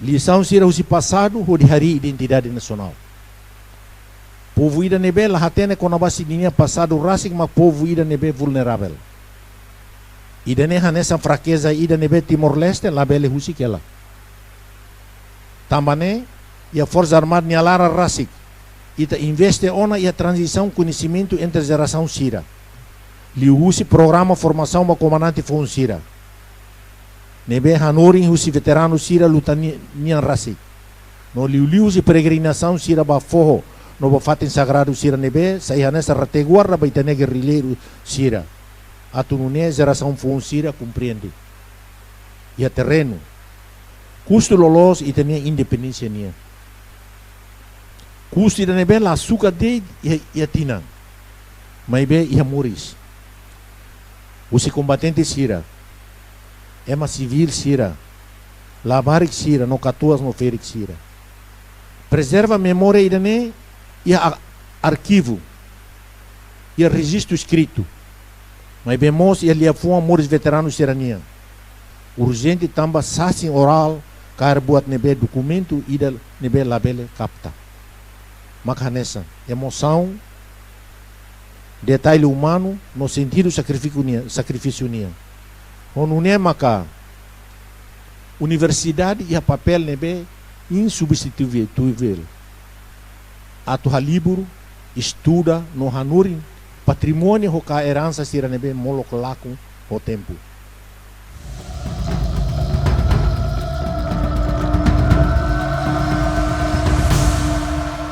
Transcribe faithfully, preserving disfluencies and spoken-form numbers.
Lisaun sira husi pasadu hodi harii identidade nasionál. Povu ida ne'ebé la hatene kona-ba sira-nia pasadu rasik mak povu ida ne'ebé vulneravel. Ida-ne'e hanesan frakeza ida ne'ebé Timor-Leste labele husik hela. Tanba ne'e, iha Forsa Armada nia laran rasik, ita investe ona iha tranzisaun koñesimentu entre jerasaun sira, liuhusi programa formasaun ba komandante foun sira ne'ebé hanorin husi veteranu sira lutan ni-, nian rasik, no liuliu husi peregrinasaun sira ba foho no ba fatin sagradu sira ne'ebé sai hanesan retaguarda ba ita-nia gerrilleiru sira, atu nune'e jerasaun foun sira komprende iha terrenu kustu loloos ita-nia independénsia nian. Kustu ida ne'ebé la sukat de'it iha, iha tinan, maibé iha moris. Husi kombatente sira, ema sivíl sira, labarik sira, no katuas no ferik sira. Prezerva memória ida-ne'e iha a-, arkivu, iha rejistu eskritu, maibé mós iha liafuan moris veteranu sira-nian. Urjente tanba sasin orál kaer buat ne'ebé dokumentu ida ne'ebé labele kapta. Mak hanesan emosaun, detalle umanu no sentidu sakrifísiu nian, sakrifísiu nian. Ho nune'e maka universidade iha papél ne'ebé insubstituivel atu halibur, estuda no hanorin patrimóniu ho ka eransa sira ne'ebé molok lakon ho tempu.